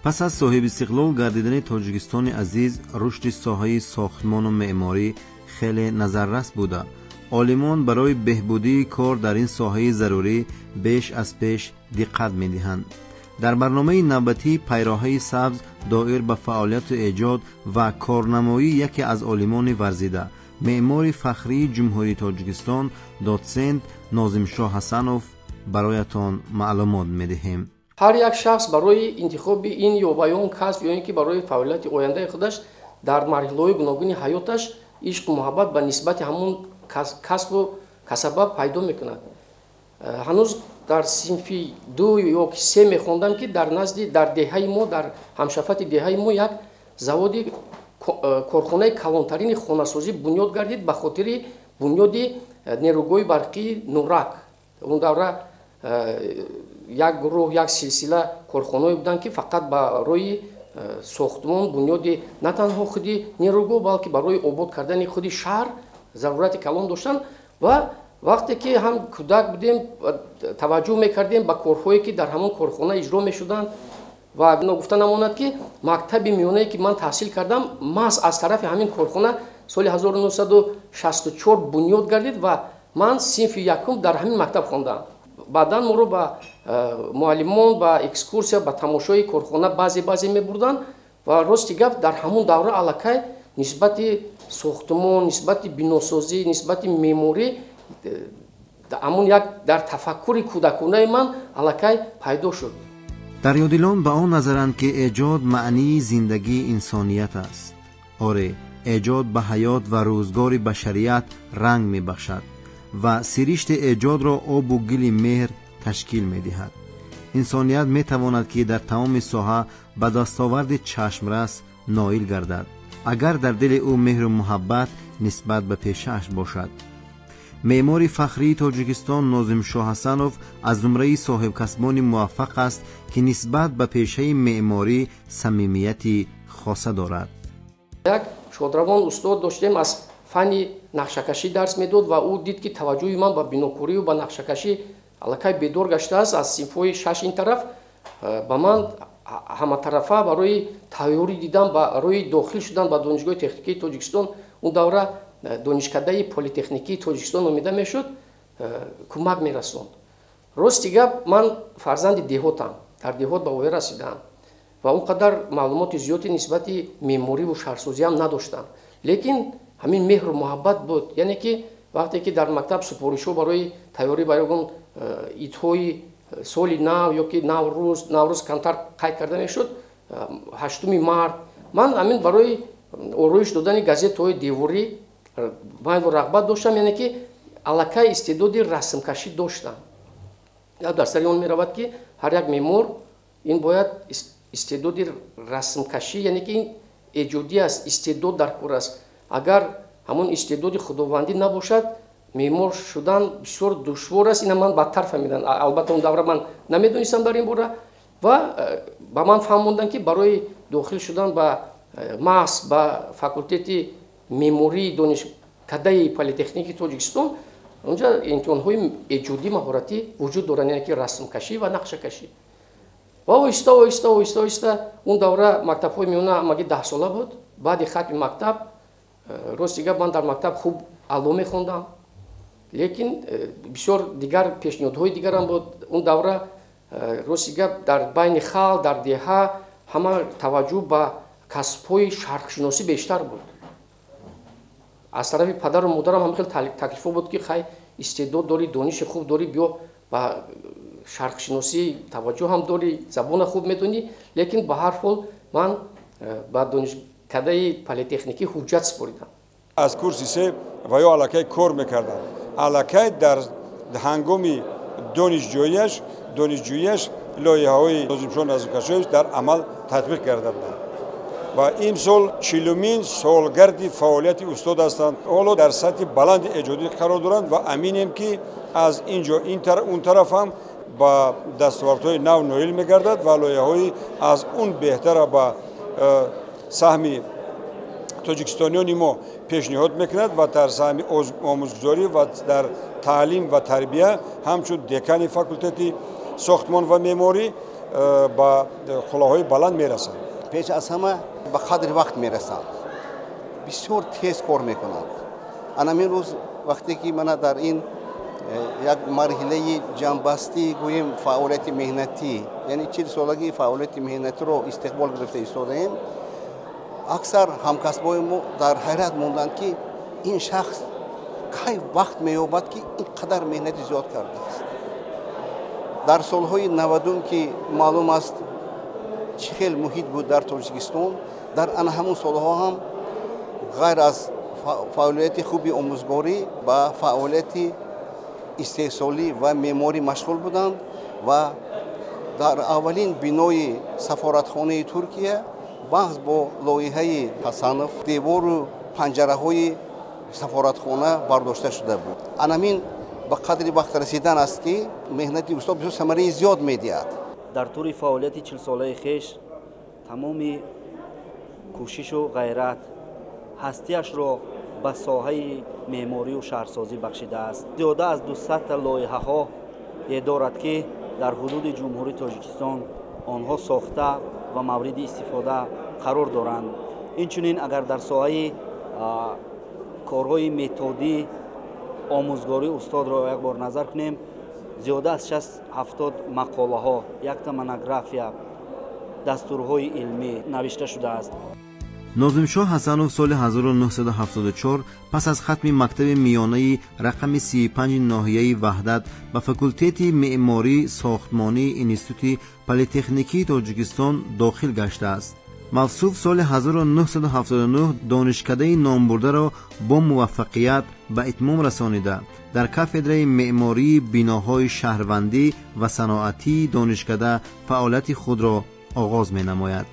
Пас аз соҳибистиқлол гардидани Тоҷикистони азиз, рушди соҳаи сохтмону меъморӣ хеле назаррас буда, олимон барои беҳбудии кор дар ин соҳаи зарурӣ беш аз пеш диққат медиҳанд. Дар барномаи навбатии «Пайроҳаи сабз» доир ба фаъолияту эҷод ва корнамоии яке аз олимони варзида, меъмори фахрии Ҷумҳурии Тоҷикистон, дотсент Нозимшоҳ Ҳасанов бароятон маълумот медиҳем. Ҳар як шахс барои интихоби ин ё вай он касб ё ин ки барои фаъолияти ояндаи худаш дар марҳилаҳои гуногуни ҳаёташ ишқу муҳаббат ба нисбати ҳамон касбу касаба пайдо мекунад. Ҳанӯз дар синфи 2 ё 3 мехондам, ки дар назди дар деҳаи мо, дар ҳамшафати деҳаи мо як заводи корхонаи калонтарини хонасозӣ бунёд гардид ба хотири бунёди нерӯгоҳи барқии Нурак. Он давра як гурӯҳ, як силсила корхонаҳое буданд, ки фақат барои сохтмон, бунёди на танҳо худи нерӯгоҳ, балки барои обод кардани худи шаҳр зарурати калон доштанд. Ва вақте ки ҳам кӯдак будем, таваҷҷӯҳ мекардем ба корҳое, ки дар ҳамон корхона иҷро мешуданд. Ва ногуфта намонад, ки мактаби миёнае, ки ман таҳсил кардам, маҳз аз тарафи ҳамин корхона соли 1964 бунёд гардид ва ман синфи якум дар ҳамин мактаб хондам. Баъдан моро ба муаллимон ба экскурсия, ба тамошои корхона баъзе баъзе мебурданд. Ва рости гап, дар ҳамон давра аллакай нисбати сохтмон, нисбати биносозӣ, нисбати меъморӣ ҳамон як дар тафаккури кӯдаконаи ман аллакай пайдо шуд. Дарёдилон ба он назаранд, ки эҷод маънии зиндагии инсоният аст. Оре, эҷод ба ҳаёт ва рӯзгори башарият ранг мебахшад ва сиришти эҷодро обу гили меҳр ташкил медиҳад. Инсоният метавонад, ки дар тамоми соҳа ба дастоварди чашмрас ноил гардад, агар дар дили ӯ меҳру муҳаббат нисбат ба пешааш бошад. Меъмори фахрии Тоҷикистон Нозимшоҳ Ҳасанов аз зумраи соҳибкасбони муваффақ аст, ки нисбат ба пешаи меъморӣ самимияти хоса дорад. Як шодравон устод доштем, аз фанни нақшакашӣ дарс медод ва ӯ дид, ки таваҷҷӯҳи ман ба бинокорию ба нақшакашӣ аллакай бедор гаштааст. Аз синфҳои 6 ин тараф ба ман ҳаматарафа барои тайёрӣ дидан, барои дохил шудан ба Донишгоҳи техникии Тоҷикистон, он давра Донишкадаи политехникии Тоҷикистон номида мешуд, кӯмак мерасонд. Рости гап, ман фарзанди деҳотам, дар деҳот ба воя расидаам ва он қадар маълумоти зиёде нисбати меъмориву шаҳрсозиам надоштам, лекин ҳамин меҳру муҳаббат буд. Яъне ки вақте ки дар мактаб супоришҳо барои тайёрӣ ба ягон идҳои соли нав ё ки Наврӯз, Наврӯз камтар қайд карда мешуд, 8-уми март, ман ҳамин барои ороиш додани газетаҳои деворӣ майлу рағбат доштам. Яъне ки аллакай истеъдоди расмкашӣ доштам. Дар сари он меравад, ки ҳар як меъмор ин бояд истеъдоди расмкашӣ, яъне ки ин эҷодӣ аст, истеъдод дар кор аст. Агар ҳамон истеъдоди худовандӣ набошад, меъмор шудан бисёр душвор аст. Ина ман бадтар фаҳмидам. Албатта, он давра ман намедонистам дар ин бора. Ва ба ман фаҳмонданд, ки барои дохил шудан ба маҳз ба факултети меъмории Донишкадаи политехникии Тоҷикистон онҷа имтиҳонҳои эҷодӣ, маҳоратӣ вуҷуд доранд, яъне ки расмкашӣ ва нақшакашӣ. Ва оҳиста оҳиста, оҳиста оҳиста, он давра мактабҳои миёна ҳамагӣ 10-сола буд. Баъди хатми мактаб, рости гап, ман дар мактаб хуб аъло мехондам, лекин бисёр дигар пешниҳодҳои дигарам буд. Он давра, рости гап, дар байни халқ, дар деҳа ҳама таваҷҷӯҳ ба касбҳои шарқшиносӣ бештар буд. Аз тарафи падару модарам ҳам хел таклифҳо буд, ки хай, истеъдод дорӣ, дониши хуб дорӣ, биё ба шарқшиносӣ таваҷҷӯҳ ҳам дорӣ, забона хуб медонӣ. Лекин ба ҳар ҳол ман ба Донишкадаи политехникӣ ҳуҷҷат супоридам. Аз курси 3 ва ё аллакай кор мекарданд. Аллакай дар ҳангоми донишҷӯяш лоиҳаҳои Нозимшоҳ Назимкашоевич дар амал татбиқ карда буданд. Ва имсол 40-умин солгарди фаъолияти устод ҳастанд. Ҳоло дар сатҳи баланди эҷодӣ қарор доранд ва аминем, ки аз ин ҷо он тараф ҳам ба дастовардҳои нав ноил мегардад ва лоиҳаҳои аз он беҳтара ба саҳми тоҷикистониёни мо пешниҳод мекунад ва дар саҳми омӯзгузорӣ ва дар таълим ва тарбия ҳамчун декани факултети сохтмон ва меъморӣ. ба қуллаҳои баланд мерасанд. Пеш аз ҳама ба қадри вақт мерасанд, бисёр тез кор мекунанд. Анамин рӯз вақте ки мана дар ин як марҳилаи ҷамъбастӣ гӯем фаъолияти меҳнатӣ, яъне 40-солагии фаъолияти меҳнатиро истиқбол гирифта истодаем, аксар ҳамкасбои мо дар ҳайрат монданд, ки ин шахс кай вақт меёбад, ки ин қадар меҳнати зиёд кардааст. Дар солҳои 90-ум, ки маълум аст чӣ хел муҳит буд дар Тоҷикистон, дар ана ҳамун солҳо ҳам ғайр аз фаъолияти хуби омӯзгорӣ ба фаъолияти истеҳсолӣ ва меъморӣ машғул буданд ва дар аввалин бинои сафоратхонаи Туркия баҳс бо лоиҳаи Ҳасанов девору панҷараҳои сафоратхона бардошта шуда буд. Анамин ба қадри вақт расидан аст, ки меҳнати устод бисёр самараи зиёд медиҳад. Дар тӯли фаъолияти 40-солаи хеш тамоми кӯшишу ғайрат ҳастиашро ба соҳаи меъморию шаҳрсозӣ бахшидааст. Зиёда аз 200 лоиҳаҳо дорад, ки дар ҳудуди Ҷумҳурии Тоҷикистон онҳо сохта ва мавриди истифода қарор доранд. Инчунин агар дар соҳаи корҳои методӣ омӯзгории устодро як бор назар кунем, зиёда аз 60-70 мақолаҳо, якта монография, дастурҳои илмӣ навишта шудааст. Нозимшоҳ Ҳасанов соли 1974 пас аз хатми мактаби миёнаи рақами 35 ноҳияи Ваҳдат ба факултети меъморӣ сохтмонии Институти политехникии Тоҷикистон дохил гаштааст. Мавсуф соли 1979 донишкадаи номбурдаро бо муваффақият ба итмом расонида, дар кафедраи меъмории биноҳои шаҳрвандӣ ва саноатии донишкада фаъолияти худро оғоз менамояд.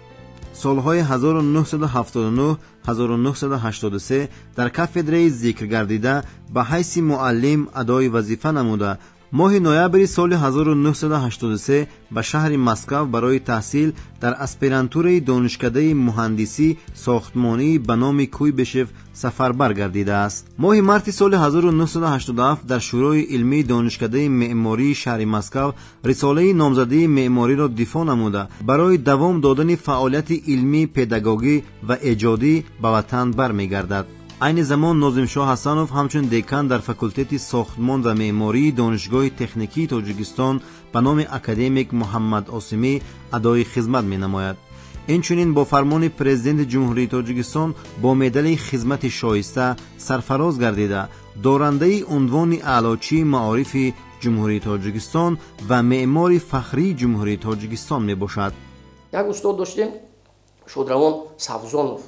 Солҳои 1979-1983 дар кафедраи зикргардида ба ҳайси муаллим адои вазифа намуда, моҳи ноябри соли 1983 ба шаҳри Москав барои таҳсил дар аспирантураи донишкадаи муҳандисӣ сохтмонӣ ба номи Куйбишев сафарбар гардидааст. Моҳи марти соли 1987 дар Шӯрои илмии донишкадаи меъмории шаҳри Москав рисолаи номзадии меъмориро дифоъ намуда, барои давом додани фаъолияти илмӣ, педагогӣ ва эҷодӣ ба ватан бармегардад. Айни замон Нозимшоҳ Ҳасанов ҳамчун декан дар факултети сохтмон ва меъмории Донишгоҳи техникии Тоҷикистон ба номи академик Муҳаммад Осимӣ адои хизмат менамояд. Инчунин бо фармони Президенти Ҷумҳурии Тоҷикистон бо медали хизмати шоиста сарфароз гардида, дорандаи унвони Аълочии маорифи Ҷумҳурии Тоҷикистон ва меъмори фахрии Ҷумҳурии Тоҷикистон мебошад. Як устод доштем, Шодравон Савзонов,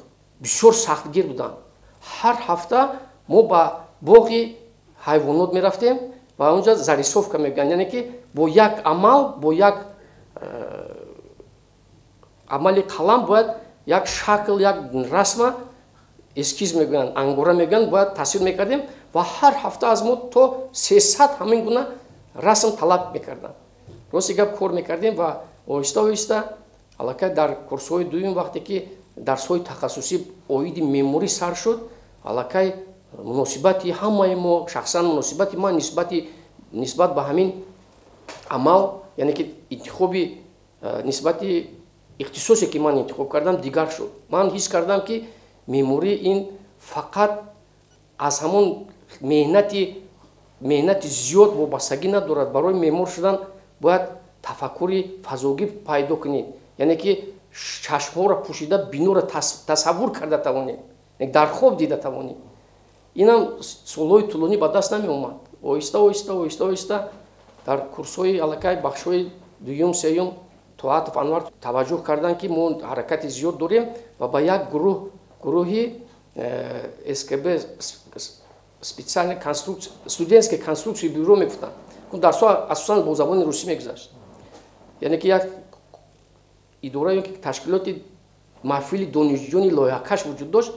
бисёр сахтгир буданд. Ҳар ҳафта мо ба боғи ҳайвонот мерафтем ва онҷа зарисовка мегӯянд, яъне ки бо як амал, бо як амали қалам бояд як шакл, як расма, эскиз мегӯянд, ангора мегӯянд, бояд тасвир мекардем ва ҳар ҳафта аз мо то 300 ҳамин гуна расм талаб мекарданд. Рости гап, кор мекардем ва оҳиста оҳиста аллакай дар курсҳои дуюм, вақте ки дарсҳои тахассусӣ оиди меъморӣ сар шуд, аллакай муносибати ҳамаи мо, шахсан муносибати ман нисбат ба ҳамин амал, яъне ки интихоби нисбати ихтисосе ки ман интихоб кардам, дигар шуд. Ман ҳис кардам, ки меъморӣ ин фақат аз ҳамон меҳнати зиёд вобастагӣ надорад. Барои меъмор шудан бояд тафаккури фазогӣ пайдо кунед, яъне ки чашмҳоро пӯшида биноро тасаввур карда тавонед, дар хоб дида тавонед. Инам солҳои тӯлонӣ ба даст намеомад. Оҳиста оҳиста, оҳиста оҳиста дар курсҳои аллакай бахшҳои дуюм, сеюм Тоатов Анвар таваҷҷӯҳ карданд, ки мо ҳаракати зиёд дорем ва ба як гурӯҳ, гурӯҳи СКБ, специальная конструкция, студентская конструкция бюро мегуфтанд. Дарсҳо асосан бо забони русӣ мегузашт, яъне ки як идора ё ташкилоти маҳфили донишҷӯёни лоиҳакаш вуҷуд дошт.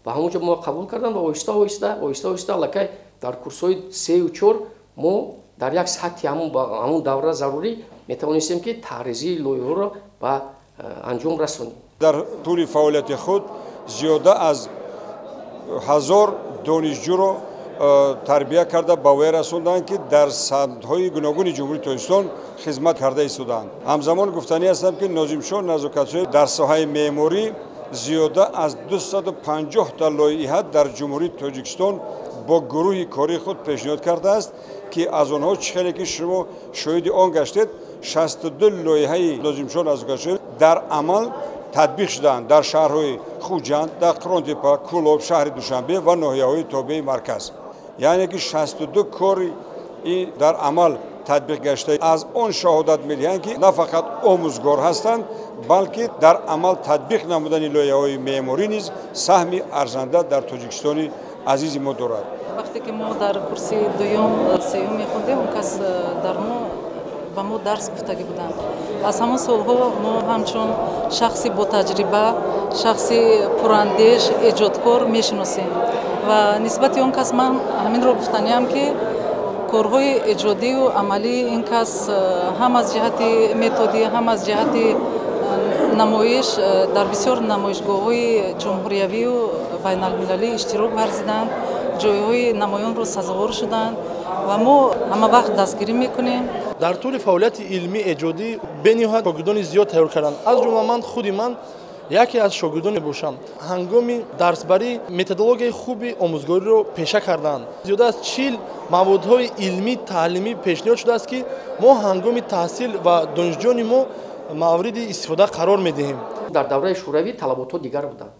Ба ҳамонҷо мо қабул кардам ва оҳиста оҳиста, оҳиста оҳиста аллакай дар курсҳои сею чор мо дар як сатҳи ҳамун давра зарурӣ метавонистем, ки таҳризии лоиҳаро ба анҷом расонем. Дар тӯли фаъолияти худ зиёда аз 1000 донишҷӯро тарбия карда ба воя расонданд, ки дар самтҳои гуногуни Ҷумҳурии Тоҷикистон хизмат карда истодаанд. Ҳамзамон гуфтанӣ ҳастам, ки Нозимшоҳ Назокатзоев дар соҳаи меъморӣ зиёда аз 250 та лоиҳа дар Ҷумҳурии Тоҷикистон бо гурӯҳи кории худ пешниҳод кардааст, ки аз онҳо чӣ хеле ки шумо шоҳиди он гаштед, 62 лоиҳаи Нозимшоҳ Назокатзоев дар амал татбиқ шудаанд дар шаҳрҳои Хуҷанд, дар Қӯрғонтеппа, Кӯлоб, шаҳри Душанбе ва ноҳияҳои тобеи марказ. Яъне ки 62 кори дар амал татбиқ гашта аз он шаҳодат медиҳанд, ки на фақат омӯзгор ҳастанд, балки дар амал татбиқ намудани лоиҳаҳои меъморӣ низ саҳми арзанда дар Тоҷикистони азизи мо дорад. Вақте ки мо дар курси дуюм, сеюм мехондем, он кас дар мо ба мо дарс гуфтагӣ буданд. Аз ҳамон солҳо мо ҳамчун шахси ботаҷриба, шахси пурандеш, эҷодкор мешиносем ва нисбати он кас ман ҳаминро гуфтаниям, ки корҳои эҷодию амалии ин кас ҳам аз ҷиҳати методӣ, ҳам аз ҷиҳати намоиш дар бисёр намоишгоҳҳои ҷумҳуриявию байналмилалӣ иштирок варзиданд, ҷойҳои намоёнро сазовор шуданд ва мо ҳама вақт дастгирӣ мекунем. Дар тӯли фаъолияти илмӣ эҷодӣ бениҳоят шогирдони зиёд тайёр карданд. Аз ҷумла ман худи ман яке аз шогирдоне бошам. Ҳангоми дарсбарӣ методологияи хуби омӯзгориро пеша карданд. Зиёда аз 40 маводҳои илмӣ таълимӣ пешниҳод шудааст, ки мо ҳангоми таҳсил ва донишҷӯёни мо мавриди истифода қарор медиҳем. Дар давраи Шӯравӣ талаботҳо дигар буданд.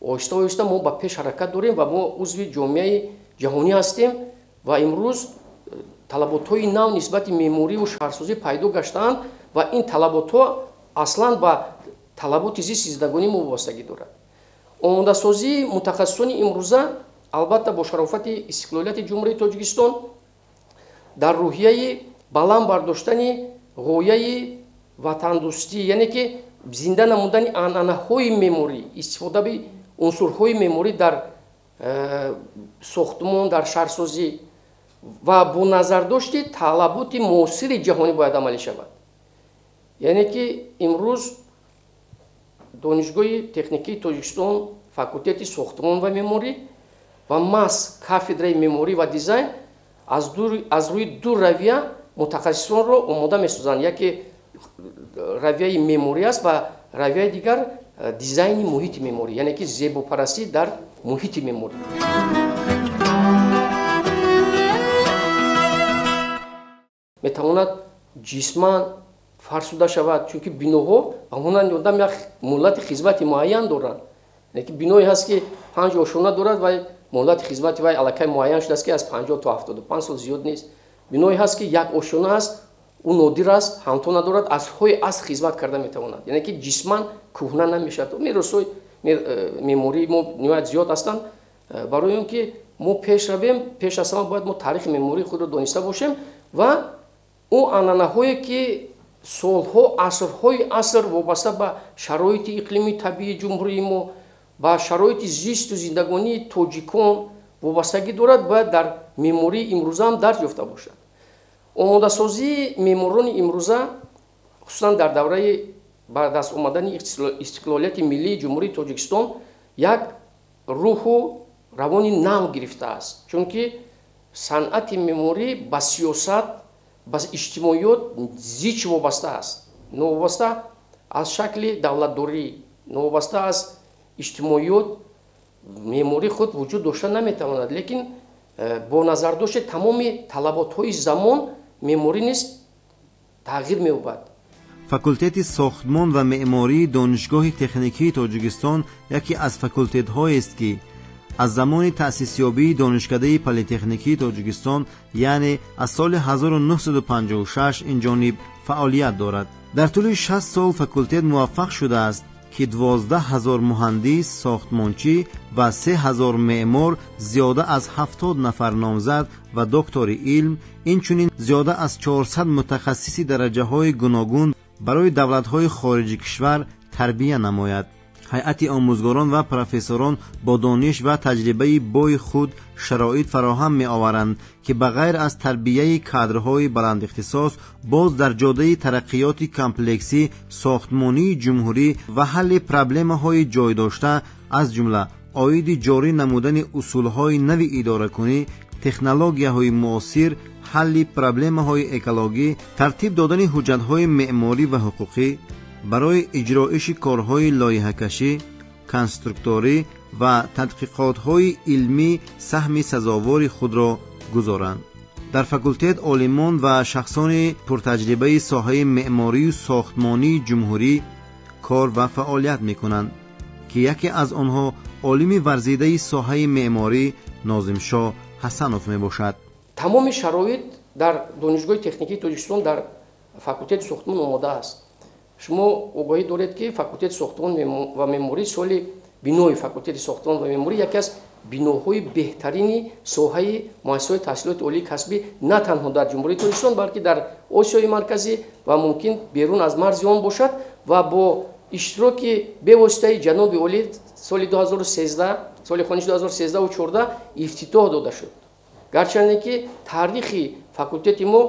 Оҳиста оҳиста мо ба пеш ҳаракат дорем ва мо узви ҷомеаи ҷаҳонӣ ҳастем ва имрӯз талаботҳои нав нисбати меъморию шаҳрсозӣ пайдо гаштаанд ва ин талаботҳо аслан ба талаботи зисти зиндагонӣ мо вобастагӣ дорад. Омодасозии мутахассисони имрӯза албатта бо шарофати истиқлолияти Ҷумҳурии Тоҷикистон дар рӯҳияи баланд бардоштани ғояи ватандӯстӣ, яъне ки зинда намудани анъанаҳои меъморӣ, истифодаи унсурҳои меъморӣ дар сохтмон, дар шаҳрсозӣ ва бо назардошти талаботи муосири ҷаҳонӣ бояд амалӣ шавад. Яъне ки имрӯз Донишгоҳи техникии Тоҷикистон, факултети сохтмон ва меъморӣ ва маҳз кафедраи меъморӣ ва дизайн аз рӯи ду равия мутахассисонро омода месозанд. Яке равияи меъморӣ аст ва равияи дигар дизайни муҳити меъморӣ, яъне ки зебопарастӣ дар муҳити меъморӣ. Метавонад ҷисман фарсуда шавад, чунки биноҳо ба монанди одам як муҳлати хизмати муайян доранд. Яъне ки биное ҳаст, ки 5 ошёна дорад ва муҳлати хизмати вай аллакай муайян шудааст, ки аз 50 то 75 сол зиёд нест. Биное ҳаст, ки як ошёна аст, ӯ нодир аст, ҳамто надорад, асрҳои аср хизмат карда метавонад. Яъне ки ҷисман кӯҳна намешавад. Меросҳои меъмории мо ниҳоят зиёд ҳастанд. Барои он ки мо пеш равем, пеш аз ҳама бояд мо таърихи меъмории худро дониста бошем ва ӯ анъанаҳое ки солҳо, асрҳои аср вобаста ба шароити иқлими табиии ҷумҳурии мо, ба шароити зисту зиндагонии тоҷикон вобастагӣ дорад, бояд дар меъмории имрӯза ҳам дарҷ ёфта бошад. Омодасозии меъморони имрӯза, хусусан дар давраи ба даст омадани истиқлолияти миллии Ҷумҳурии Тоҷикистон, як рӯҳу равони нав гирифтааст, чунки санъати меъморӣ ба сиёсат, ба иҷтимоиёт зич вобаста аст. Новобаста аз шакли давлатдорӣ, новобаста аз иҷтимоиёт меъморӣ худ вуҷуд дошта наметавонад. Лекин бо назардошти тамоми талаботҳои замон меъморӣ низ тағйир меёбад. Факултети сохтмон ва меъмории Донишгоҳи техникии Тоҷикистон яке аз факултетҳоест, ки аз замони таъсисёбии Донишкадаи политехникии Тоҷикистон, яъне аз соли 1956 инҷониб фаъолият дорад. Дар тӯли 60 сол факултет муваффақ шудааст, ки 12 000 муҳандис, сохтмончӣ ва 3 000 меъмор, зиёда аз 70 нафар номзад ва доктори илм, инчунин зиёда аз 400 мутахассиси дараҷаҳои гуногун барои давлатҳои хориҷи кишвар тарбия намояд. Ҳайати омӯзгорон ва профессорон бо дониш ва таҷрибаи бои худ шароит фароҳам меоваранд, ки ба ғайр аз тарбияи кадрҳои баландихтисос боз дар ҷодаи тараққиёти комплексӣ, сохтмонии ҷумҳурӣ ва ҳалли проблемаҳои ҷойдошта, аз ҷумла Оиди ҷорӣ намудани усулҳои нави идоракунӣ, технологияҳои муосир, ҳалли проблемаҳои экологӣ, тартиб додани ҳуҷҷатҳои меъморӣ ва ҳуқуқӣ барои иҷроиши корҳои лоиҳакашӣ, конструкторӣ ва тадқиқотҳои илмӣ саҳми сазовори худро гузоранд. Дар факултет олимон ва шахсони пуртаҷрибаи соҳаи меъморию сохтмонии ҷумҳурӣ кор ва фаъолият мекунанд, ки яке аз онҳо олими варзидаи соҳаи меъморӣ Нозимшоҳ Ҳасанов мебошад. Тамоми шароит дар Донишгоҳи техникии Тоҷикистон дар факултети сохтмон омода аст. Шумо огоҳӣ доред, ки факултети сохтмон ва меъморӣ, соли бинои факултети сохтмон ва меъморӣ яке аз биноҳои беҳтарини соҳаи муассисаҳои таҳсилоти олии касбӣ на танҳо дар Ҷумҳурии Тоҷикистон, балки дар Осиёи Марказӣ ва мумкин берун аз марзи он бошад ва бо иштироки бевоситаи ҷаноби олӣ соли 2013, соли хониши 2013-14 ифтитоҳ дода шуд. Гарчанде ки таърихи факултети мо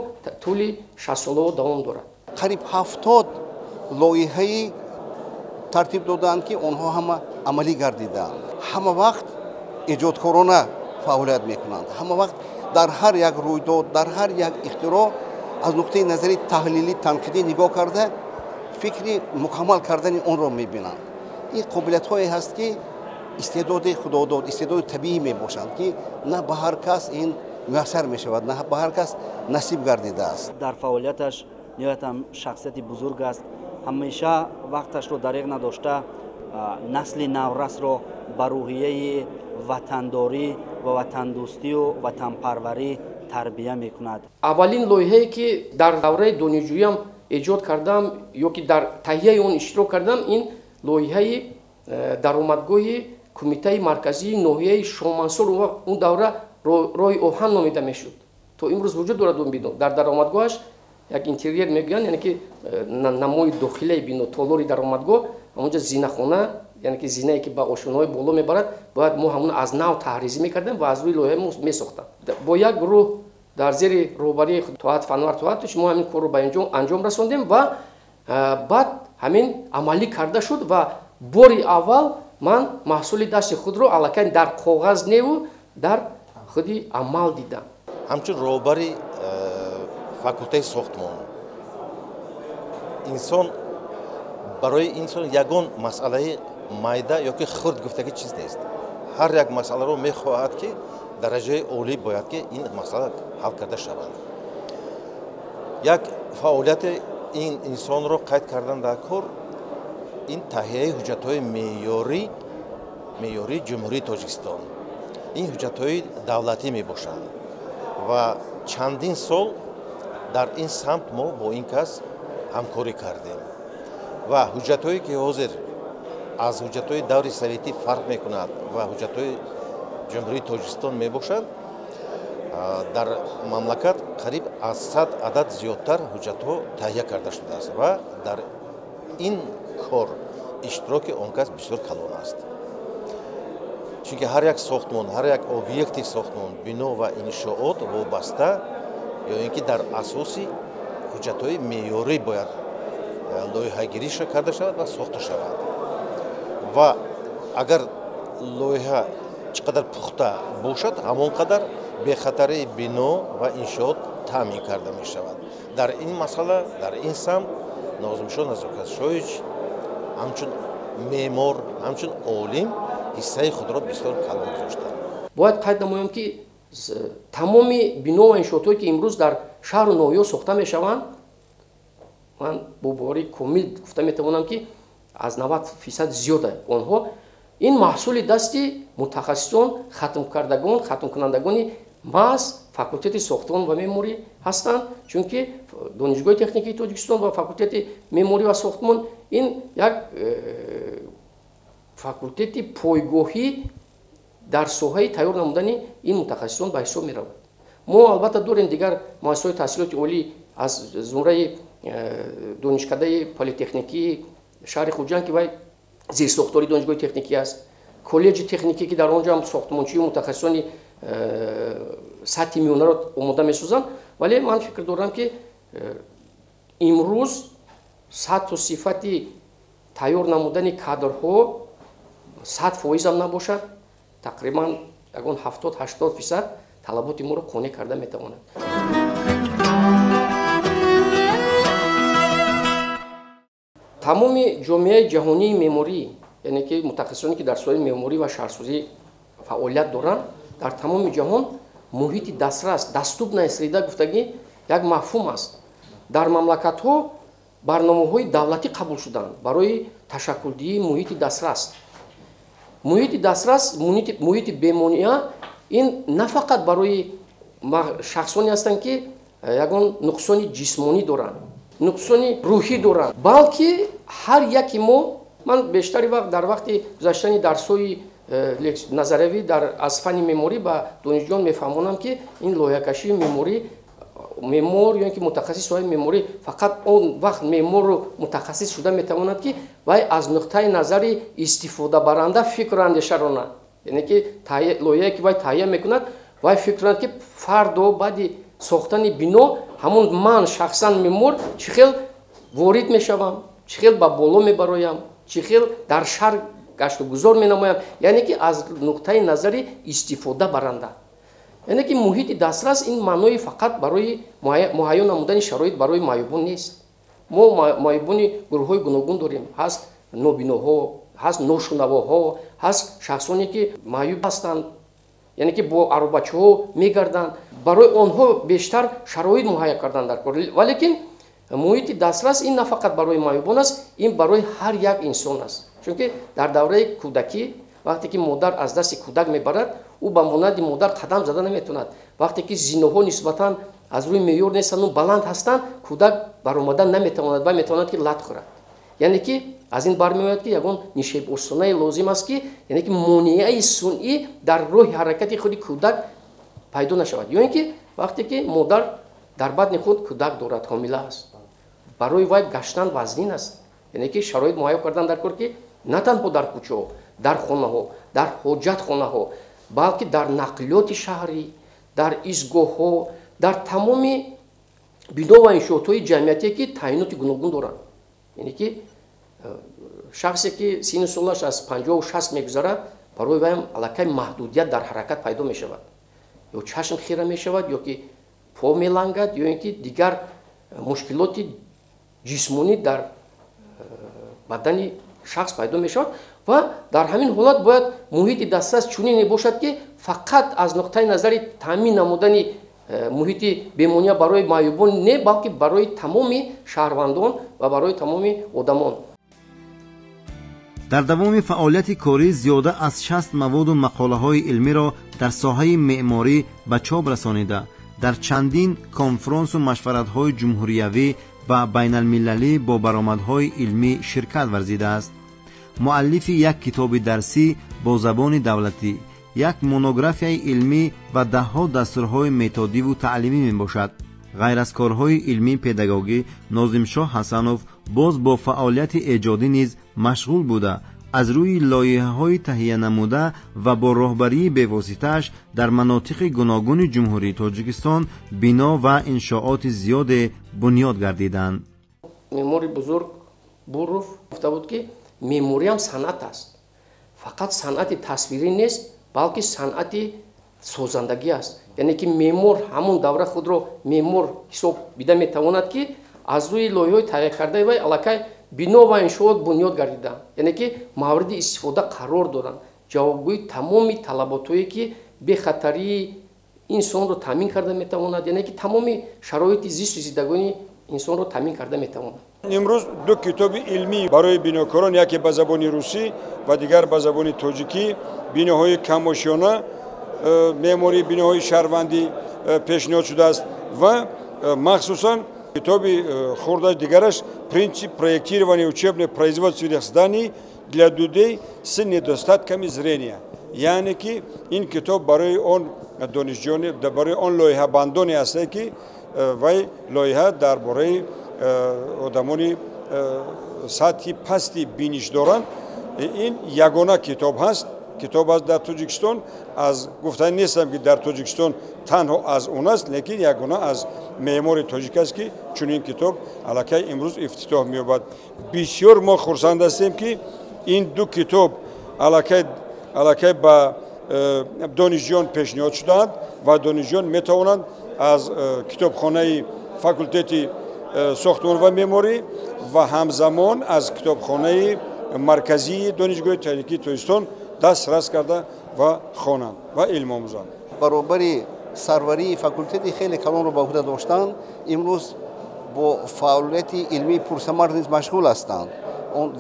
тӯли 60 солаҳо давом дорад. Қариб 70 лоиҳаи тартиб додаанд, ки онҳо ҳама амалӣ гардидаанд. Ҳама вақт эҷодкорона фаъолият мекунанд. Ҳама вақт дар ҳар як рӯйдод, дар ҳар як ихтироъ аз нуқтаи назари таҳлилӣ, танқидӣ нигоҳ карда, фикри мукаммал кардани онро мебинанд. Ин қобилиятҳое ҳаст, ки истеъдоди худодод, истеъдоди табиӣ мебошанд, ки на ба ҳар кас ин муяссар мешавад, на ба ҳар кас насиб гардидааст. Дар фаъолияташ ниҳоятам шахсияти бузург аст. Ҳамеша вақташро дареғ надошта, насли наврасро ба рӯҳияи ватандорӣ ва ватандӯстию ватанпарварӣ тарбия мекунад. Аввалин лоиҳае, ки дар давраи донишҷӯиам эҷод кардам ё ки дар таҳияи он иштирок кардам, ин лоиҳаи даромадгоҳи Кумитаи марказии ноҳияи Шомансур, он давра роҳи оҳан номида мешуд, то имрӯз вуҷуд дорад он бино. Дар даромадгоҳаш як интерьер мегӯянд, яъне ки намои дохилаи бино, толори даромадгоҳ, ҳамонҷа зинахона, яъне ки зинае, ки ба ошёнаҳои боло мебарад, бояд мо ҳамон аз нав таҳризӣ мекардем ва аз рӯи лоиҳаи мо месохтам. Бо як гурӯҳ дар зери роҳбарии Тоат Анвар Тоатович мо ҳамин корро ба анҷом расондем ва баъд ҳамин амалӣ карда шуд. Ва бори аввал ман маҳсули дасти худро аллакай дар коғаз неву дар худи амал дидам. Ҳамчун роҳбари факултаи сохтмон, инсон барои инсон ягон масъалаи майда ё ки хурд гуфтагӣ чиз нест. Ҳар як масъаларо мехоҳад, ки дараҷаи олӣ бояд ки ин масъала ҳал карда шавад. Як фаъолияти ин инсонро қайд кардан дар кор, ин таҳияи ҳуҷҷатҳои меъёрии Ҷумҳурии Тоҷикистон. Ин ҳуҷҷатҳои давлатӣ мебошанд ва чандин сол дар ин самт мо бо ин кас ҳамкорӣ кардем ва ҳуҷҷатҳое, ки ҳозир аз ҳуҷҷатҳои даври советӣ фарқ мекунад ва ҳуҷҷатҳои Ҷумҳурии Тоҷикистон мебошад, дар мамлакат қариб аз 100 адад зиёдтар ҳуҷҷатҳо таҳия карда шудааст ва дар ин кор иштироки он кас бисёр калон аст, чунки ҳар як сохтмон, ҳар як объекти сохтмон, бино ва иншоот вобаста ё ин ки дар асоси ҳуҷҷатҳои меъёрӣ бояд лоиҳагирӣ карда шавад ва сохта шавад. Ва агар лоиҳа чӣ қадар пухта бошад, ҳамон қадар бехатарии бино ва иншоот таъмин карда мешавад. Дар ин масъала, дар ин самт Нозимшоҳ Назокатшоевич ҳамчун меъмор, ҳамчун олим ҳиссаи худро бисёр калон гузоштанд. Бояд қайд намоям, ки тамоми бино ва иншоотҳое, ки имрӯз дар шаҳру ноҳияҳо сохта мешаванд, ман бо боварии комил гуфта метавонам, ки аз 90% зиёда онҳо ин маҳсули дасти мутахассисон, хатмкардагон, хатмкунандагони маҳз факултети сохтмон ва меъморӣ ҳастанд, чунки Донишгоҳи техникии Тоҷикистон ва факултети меъморӣ ва сохтмон ин як факултети пойгоҳӣ дар соҳаи тайёр намудани ин мутахассисон ба ҳисоб меравад. Мо албатта дорем дигар муассисаҳои таҳсилоти олӣ аз зумраи Донишкадаи политехникии шаҳри Хуҷанд, ки вай зерсохтори донишгоҳи техникӣ аст, коллеҷи техникӣ, ки дар он ҷо ҳам сохтмончию мутахассисони сатҳи миёнаро омода месозанд. Вале ман фикр дорам, ки имрӯз сатҳу сифати тайёр намудани кадрҳо 100% ҳам набошад, тақрибан ягон 70-80% талаботи моро қонеъ карда метавонад. Тамоми ҷомеаи ҷаҳонии меъморӣ, яъне ки мутахассисоне ки дар соҳаи меъморӣ ва шаҳрсозӣ фаъолият доранд, дар тамоми ҷаҳон муҳити дастрас, доступная среда гуфтагӣ як мафҳум аст. Дар мамлакатҳо барномаҳои давлатӣ қабул шуданд барои ташаккулдиҳии муҳити дастрас. Муҳити дастрас, муҳити бемониа ин на фақат барои шахсоне ҳастанд, ки ягон нуқсони ҷисмонӣ доранд, нуқсони рӯҳӣ доранд, балки ҳар яки мо. Ман бештари вақт дар вақти гузаштани дарсҳои назариявӣ аз фанни меъморӣ ба донишҷӯён мефаҳмонам, ки ин лоиҳакашии меъморӣ, меъмор ё ин ки мутахассис соҳаи меъморӣ фақат он вақт меъмору мутахассис шуда метавонад, ки вай аз нуқтаи назари истифодабаранда фикру андеша ронад. Яъне ки лоиҳае ки вай таҳия мекунад, вай фикр кунад, ки фардо баъди сохтани бино ҳамон ман шахсан меъмор чӣ хел ворид мешавам, чӣ хел ба боло мебароям, чӣ хел дар шаҳр гашту гузор менамоям, яъне ки аз нуқтаи назари истифода баранда. Яъне ки муҳити дастрас ин маънои фақат барои муҳайё намудани шароит барои маъюбон нест. Мо маъюбони гурӯҳҳои гуногун дорем. Ҳаст нобиноҳо, ҳаст ношунавоҳо, ҳаст шахсоне ки маъюб ҳастанд, яъне ки бо аробачаҳо мегарданд. Барои онҳо бештар шароит муҳайё кардан дар кор. Валекин муҳити дастрас ин на фақат барои маъюбон аст, ин барои ҳар як инсон аст. Чунки дар давраи кӯдакӣ вақте ки модар аз дасти кӯдак мебарад, ӯ ба монанди модар қадам зада наметавонад. Вақте ки зиноҳо нисбатан аз рӯи меъёр нестанд, баланд ҳастанд, кӯдак баромадан наметавонад ва метавонад ки лат хӯрад. Яъне ки аз ин бармеояд, ки ягон нишебосонае лозим аст, ки яъне ки монеаи сунъӣ дар роҳи ҳаракати худи кӯдак пайдо нашавад. Ё ин ки вақте ки модар дар батни худ кӯдак дорад, ҳомила аст, барои вай гаштан вазнин аст. Яъне ки шароит муҳайё кардан дар кор, ки на танҳо дар кӯчаҳо, дар хонаҳо, дар ҳоҷатхонаҳо, балки дар нақлиёти шаҳрӣ, дар истгоҳҳо, дар тамоми бино ва иншоотҳои ҷамъиятие, ки таъиноти гуногун доранд. Яъне ки шахсе ки синну солаш аз 50-60 мегузарад, барои вайам аллакай маҳдудият дар ҳаракат пайдо мешавад. Ё чашм хира мешавад, ё ки по мелангад, ё ин ки дигар мушкилоти ҷисмонӣ дар бадани шахс пайдо мешавад. Ва дар ҳамин ҳолат бояд муҳити дастрас чунине бошад, ки фақат аз нуқтаи назари таъмин намудани муҳити бемония барои маъюбон не, балки барои тамоми шаҳрвандон ва барои тамоми одамон. Дар давоми фаъолияти корӣ зиёда аз 60 маводу мақолаҳои илмиро дар соҳаи меъморӣ ба чоп расонида, дар чандин конфронсу машваратҳои ҷумҳуриявӣ ва байналмилалӣ бо баромадҳои илмӣ ширкат варзидааст. Муаллифи як китоби дарсӣ бо забони давлатӣ, як монографияи илмӣ ва даҳҳо дастурҳои методиву таълимӣ мебошад. Ғайр аз корҳои илмии педагогӣ, Нозимшоҳ Ҳасанов боз бо фаъолияти эҷодӣ низ машғул буда, аз рӯи лоиҳаҳои таҳиянамуда ва бо роҳбарии бевоситааш дар манотиқи гуногуни Ҷумҳурии Тоҷикистон бино ва иншооти зиёде бунёд гардиданд. Меъмори бузург Буров гуфта буд, ки меъмориам санъат аст. Фақат санъати тасвирӣ нест, балки санъати созандагӣ аст. Яъне ки меъмор ҳамон давра худро меъмор ҳисоб бида метавонад, ки аз рӯи лоиҳаҳои таҳия кардаи вай аллакай бино ва иншоот бунёд гардиданд, яъне ки мавриди истифода қарор доранд, ҷавобгӯи тамоми талаботҳое ки бехатарии инсонро таъмин карда метавонад, яъне ки тамоми шароити зисту зиндагонии инсонро таъмин карда метавонад. Имрӯз ду китоби илмӣ барои бинокорон, яке ба забони русӣ ва дигар ба забони тоҷикӣ, биноҳои камошиёна, меъмории биноҳои шаҳрвандӣ пешниҳод шудааст ва махсусан китоби хурдаш дигараш «Принцип проектирования учебно-производственных зданий для людей с недостатками зрения». Яъне ки ин китоб барои он донишҷӯёне, барои он лоиҳабандоне ҳастад, ки вай лоиҳа дар бораи одамони сатҳи пасти биниш доранд. Ин ягона китоб ҳаст, китоб аст дар Тоҷикистон. Аз гуфтани нестам, ки дар Тоҷикистон танҳо аз он аст, лекин ягона аз меъмори тоҷик аст, ки чунин китоб аллакай имрӯз ифтитоҳ меёбад. Бисёр мо хурсанд ҳастем, ки ин ду китоб Аллакай ба донишҷӯён пешниҳод шудаанд ва донишҷӯён метавонанд аз китобхонаи факултети сохтмон ва меъморӣ ва ҳамзамон аз китобхонаи марказии Донишгоҳи техникии Тоҷикистон дастрас карда ва хонанд ва илм омӯзанд. Баробари сарварии факултети хеле калонро ба уҳда доштанд, имрӯз бо фаъолияти илмии пурсамар низ машғул ҳастанд.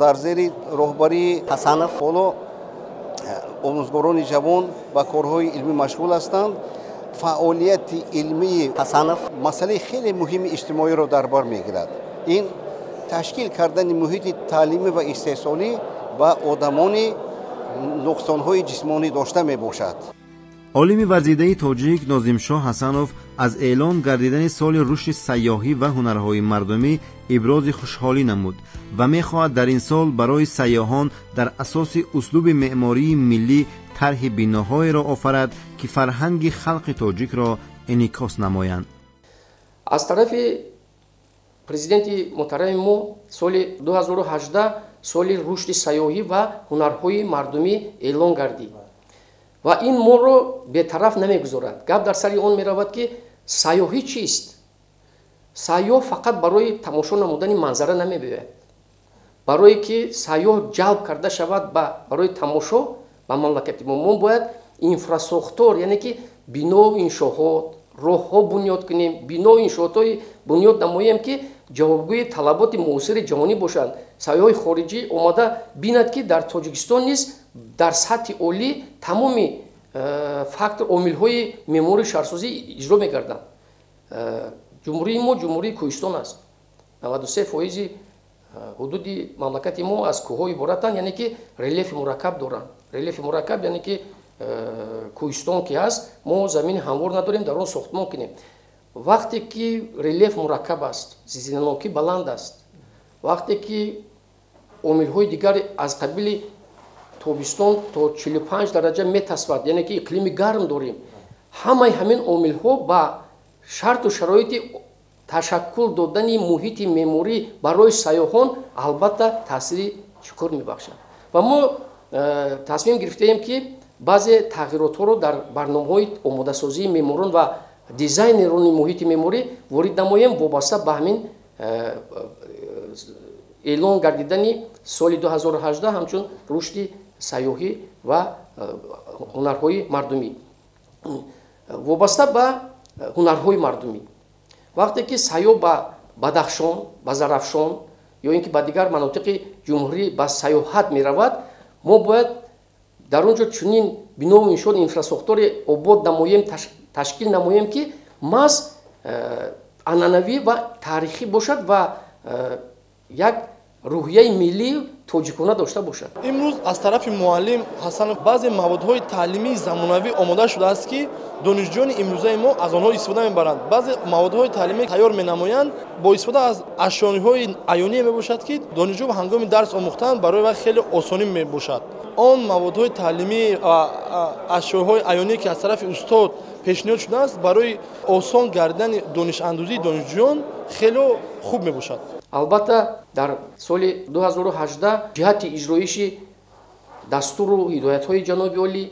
Дар зери роҳбарии Ҳасанов ҳоло омӯзгорони ҷавон ба корҳои илмӣ машғул ҳастанд. Фаъолияти илмии Ҳасанов масъалаи хеле муҳими иҷтимоиро дар бар мегирад. Ин ташкил кардани муҳити таълимӣ ва истеҳсолӣ ба одамони нуқсонҳои ҷисмонӣ дошта мебошад. Олими варзидаи тоҷик Нозимшоҳ Ҳасанов аз эълон гардидани соли рушди сайёҳӣ ва ҳунарҳои мардумӣ ибрози хушҳолӣ намуд ва мехоҳад дар ин сол барои сайёҳон дар асоси услуби меъмории миллӣ тарҳи биноҳоеро офарад, ки фарҳанги халқи тоҷикро инъикос намоянд. Аз тарафи президенти муҳтарами мо соли 2018 соли рушди сайёҳӣ ва ҳунарҳои мардумӣ эълон гардид ва ин моро бетараф намегузорад. Гап дар сари он меравад, ки сайёҳӣ чист? Сайёҳ фақат барои тамошо намудани манзара намебиёяд. Барое ки сайёҳ ҷалб карда шавад барои тамошо ба мамлакати мо, мо бояд инфрасохтор, яъне ки бино иншоот, роҳҳо бунёд кунем, бино иншоотҳои бунёд намоем, ки ҷавобгӯи талаботи муосири ҷаҳонӣ бошанд. Сайёҳи хориҷӣ омада бинад, ки дар Тоҷикистон низ дар сатҳи олӣ тамоми фактор омилҳои меъмории шаҳрсозӣ иҷро мегарданд. Ҷумҳурии мо ҷумҳурии кӯҳистон аст. 93% ҳудуди мамлакати мо аз кӯҳҳо иборатанд, яъне ки релефи мураккаб доранд. Релефи мураккаб яъне ки кӯҳистон ки ҳаст, мо замини ҳамвор надорем, дар он сохтмон кунем. Вақте ки релеф мураккаб аст, зилзиланокӣ баланд аст, вақте ки омилҳои дигар аз қабили тобистон то 45 дараҷа метасвад, яъне ки иқлими гарм дорем, ҳамаи ҳамин омилҳо ба шарту шароити ташаккул додани муҳити меъморӣ барои сайёҳон албатта таъсири чуқур мебахшад. Ва мо тасмим гирифтаем, ки баъзе тағйиротҳоро дар барномаҳои омодасозии меъморон ва дизайнерони муҳити меъморӣ ворид намоем, вобаста ба ҳамин эълон гардидани соли 2018 ҳамчун рушди сайёҳӣ ва ҳунарҳои мардумӣ. Вобаста ба ҳунарҳои мардумӣ, вақте ки сайёҳ ба Бадахшон, ба Зарафшон ё ин ки ба дигар манотиқи ҷумҳурӣ ба сайёҳат меравад, мо бояд дар он ҷо чунин бинову иншоот, инфрасохтори обод намоем, ташкил намоем, ки маҳз анъанавӣ ва таърихӣ бошад ва як рӯҳияи миллии тоҷикона дошта бошад. Имрӯз аз тарафи муаллим Ҳасанов баъзе маводҳои таълимии замонавӣ омода шудааст, ки донишҷӯёни имрӯзаи мо аз онҳо истифода мебаранд. Баъзе маводҳои таълимӣ тайёр менамоянд бо истифода аз ашёниҳои аёние мебошад, ки донишҷӯ ҳангоми дарс омӯхтан барои вай хеле осонӣ мебошад. Он маводҳои таълимӣ ва ашёҳои аёние, ки аз тарафи устод пешниҳод шудааст, барои осон гардидани донишандӯзии донишҷӯён хеле хуб мебошад. Албатта, дар соли 2018 ҷиҳати иҷроиши дастуру ҳидоятҳои ҷаноби олӣ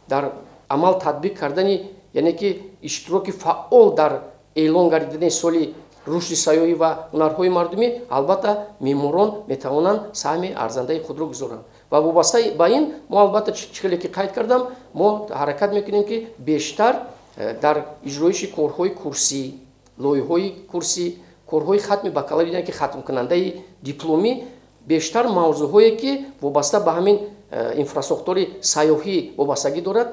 дар амал татбиқ кардани, яъне ки иштироки фаъол дар эълон гардидани соли рушди сайёҳӣ ва ҳунарҳои мардумӣ, албатта меъморон метавонанд саҳми арзандаи худро гузоранд. Ва вобаста ба ин мо албатта, чӣ хеле ки қайд кардам, мо ҳаракат мекунем, ки бештар дар иҷроиши корҳои курсӣ, лоиҳаҳои курсӣ, корҳои хатми бакалавр, яъне ки хатмкунандаи дипломӣ, бештар мавзӯъҳое, ки вобаста ба ҳамин инфрасохтори сайёҳӣ вобастагӣ дорад,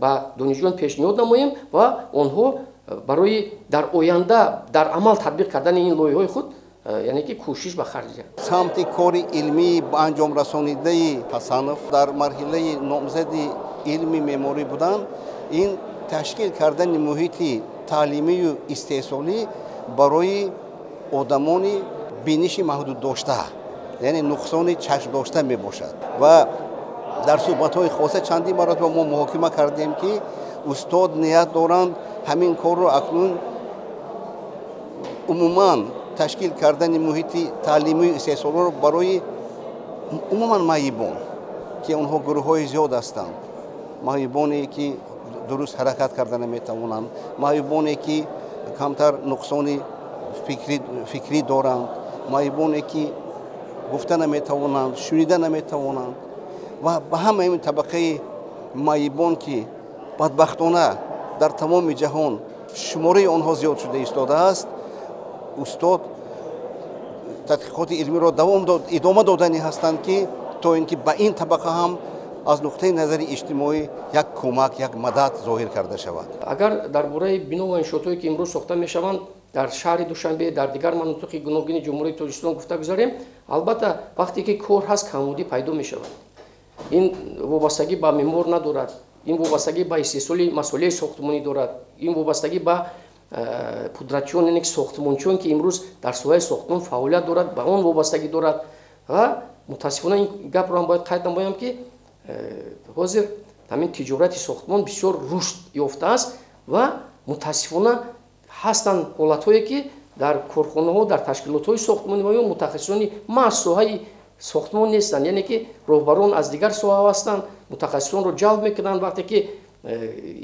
ба донишҷӯён пешниҳод намоем ва онҳо барои дар оянда дар амал татбиқ кардани ин лоиҳаҳои худ, яъне ки кӯшиш ба харҷ диҳанд. Самти кори илмии ба анҷом расонидаи Ҳасанов дар марҳилаи номзади илми меъморӣ будан, ин ташкил кардани муҳити таълимию истеҳсолӣ барои одамони биниши маҳдуддошта, яъне нуқсони чашмдошта мебошад. Ва дар суҳбатҳои хоса чандин маротиба мо муҳокима кардем, ки устод ният доранд ҳамин корро акнун умуман ташкил кардани муҳити таълимию истеҳсолиро барои умуман маъюбон. ки онҳо гурӯҳҳои зиёд ҳастанд, маъюбоне ки дуруст ҳаракат карда наметавонанд, маъюбоне ки камтар нуқсони фикрӣ доранд, маъюбоне ки гуфта наметавонанд, шунида наметавонанд ва ба ҳамаи ин табақаи маъюбон ки бадбахтона дар тамоми ҷаҳон шумораи онҳо зиёд шуда истодааст, устод тадқиқоти илмиро идома додани ҳастанд ки то ин ки ба ин табақа ҳам аз нуқтаи назари иҷтимоӣ як кӯмак, як мадад зоҳир карда шавад. Агар дар бораи бино ва иншоотҳое ки имрӯз сохта мешаванд дар шаҳри Душанбе, дар дигар манотиқи гуногуни Ҷумҳурии Тоҷикистон гуфта гузарем, албатта вақте ки кор ҳаст, камбудӣ пайдо мешавад. Ин вобастагӣ ба меъмор надорад, ин вобастагӣ ба истеҳсоли масолеҳи сохтмонӣ дорад, ин вобастагӣ ба пудратчиён, яъне ки сохтмончиён ки имрӯз дар соҳаи сохтмон фаъолият дорад, ба он вобастагӣ дорад. Ва мутаассифона ин гапро ҳам бояд қайд намоям ки ҳозир ҳамин тиҷорати сохтмон бисёр рушд ёфтааст ва мутаассифона ҳастанд ҳолатҳое ки дар корхонаҳо, дар ташкилотҳои сохтмонӣ ва ё мутахассисони маҳз соҳаи сохтмон нестанд, яъне ки роҳбарон аз дигар соҳаҳо ҳастанд, мутахассисонро ҷалб мекунанд. Вақте ки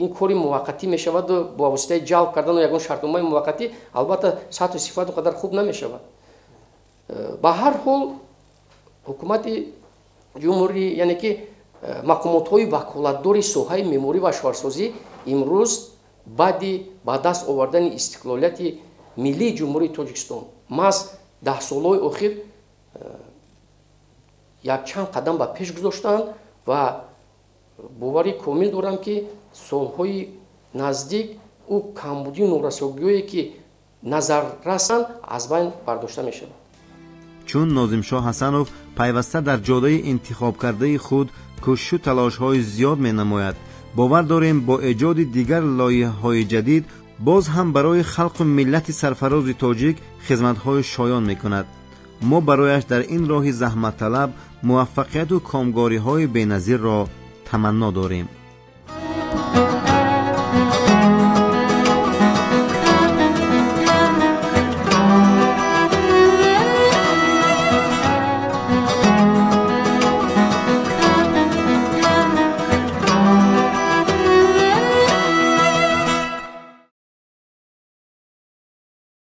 ин кори муваққатӣ мешавад бо воситаи ҷалб кардану ягон шартномаи муваққатӣ, албатта сатҳу сифат он қадар хуб намешавад. Ба ҳар ҳол ҳукумати ҷумҳурӣ, яъне ки мақомотҳои ваколатдори соҳаи меъморӣ ва шаҳрсозӣ имрӯз баъди ба даст овардани истиқлолияти миллии Ҷумҳурии Тоҷикистон маҳз 10 солҳои охир якчанд қадам ба пеш гузоштаанд ва боварӣ комил дорам ки солҳои наздик ӯ камбудию норасогиҳое ки назаррасанд аз байн бардошта мешавад. Чун Нозимшоҳ Ҳасанов пайваста дар ҷодаи интихобкардаи худ кӯшишу талошҳои зиёд менамояд, бовар дорем, бо эҷоди дигар лоиҳаҳои ҷадид боз ҳам барои халқу миллати сарфарози тоҷик хизматҳои шоён мекунад. Мо барояш дар ин роҳи заҳматталаб муваффақияту комгориҳои беназирро таманно дорем.